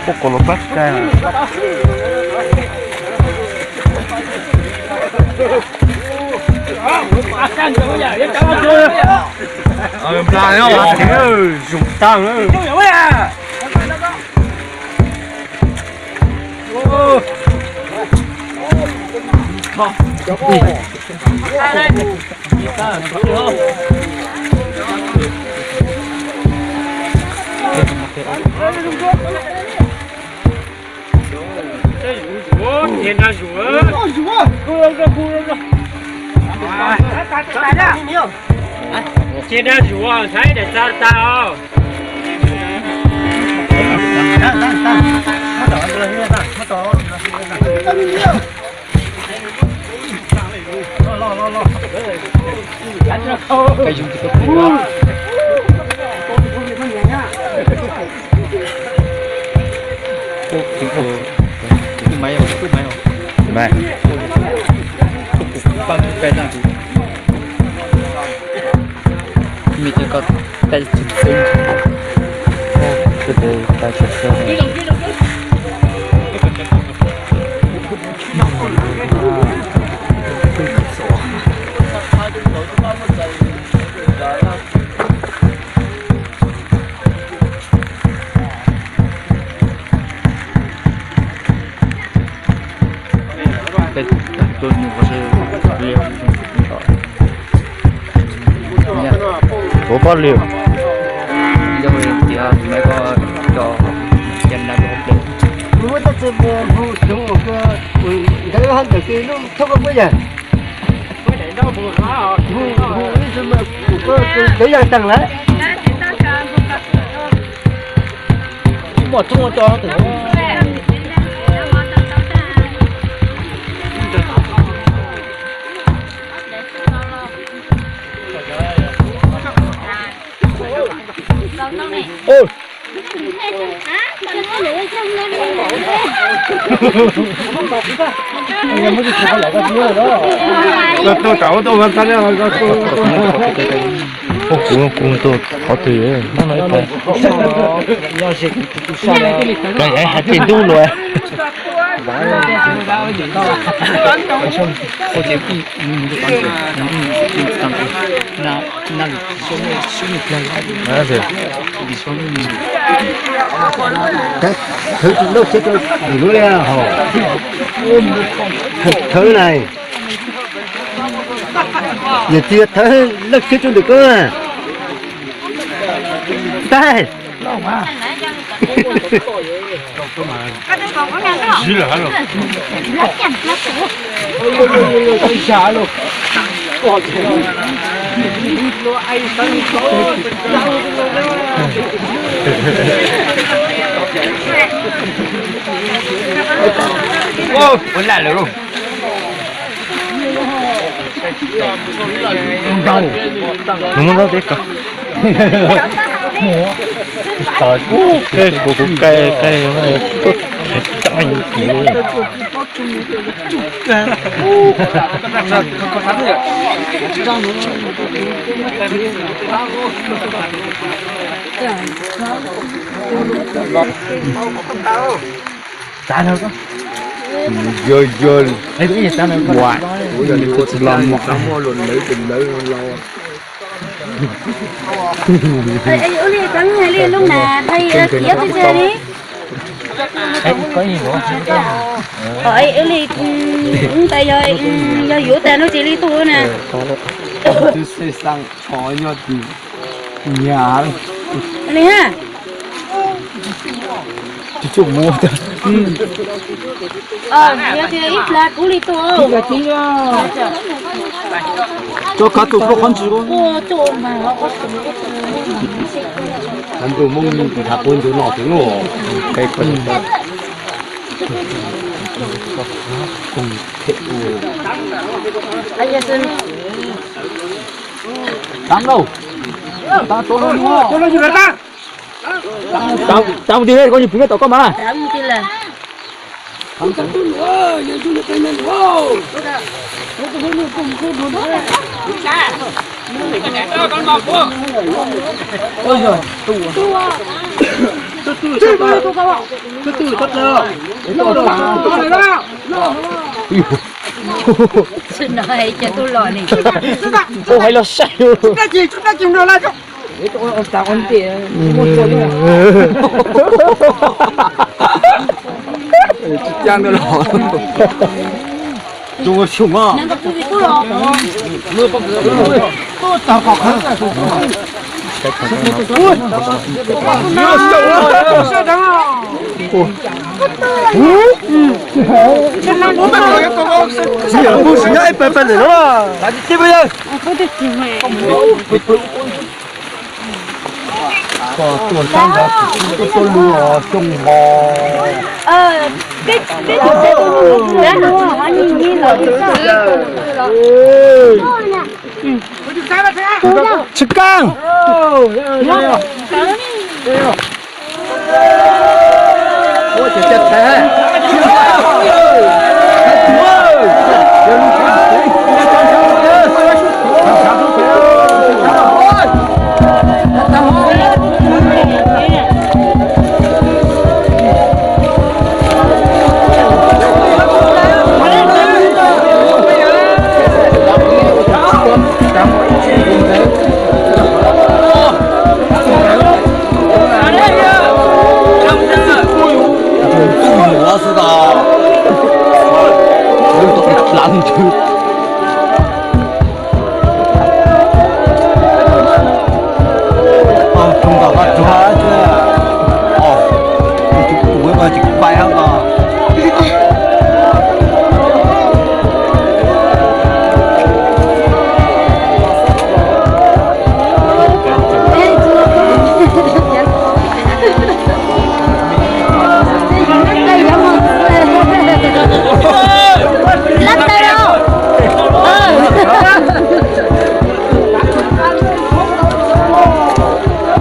Poj kos los pab tsis tau. Nplas no, zoo tag. Ces dag zus, saib daim txav tag os. Ua poj liam. Ntawd yog teem lawm. Kuv, kuv tuaj qhov twg no? Hais tias ntuj lawm. Thawb tsis loj siab rau lwm lub li hos. Thawb na. Niam txiv thawb loj siab rau ntawm koj na. Tag. Ua laj lawm lauj. Nws muab ntaub teb kawg. Kuv, kuv cai, cai, tuaj them tag yus kuv. Yog, yog, ua, ua tsis los muaj. Ua li cov hais li lub na, hais tiav pes tsawg li. Ua li, tas yog, yog yuav tas no ces li tuaj na. Li ha. Yog tias ib plag kuv li tuaj. Cov kav tus pub qhov ntsis. Kav tus Hmoob nws tsis thav quav ntsuav no xwb no. Tau lauj. Tau tau lauj. Tau mus ti, koj nyuag pum nyob tom koj mas na. Ua hais los saib. Tsis caj ntawd los. Tus xyum os. Tuaj sab ntawd kuv kuj tuaj lug xyoo hos. Tsis kaaj.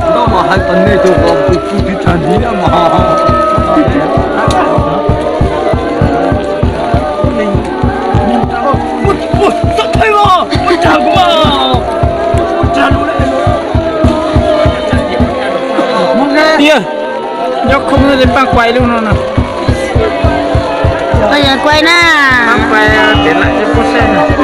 Ntau mas hais tas nej tus qos tus tub tiv tsag ntiv mas. Tiag, nyob khoob no ces pab kuais lub no no. Pab kuais na. Pab kuais, peb lam ib pob saib.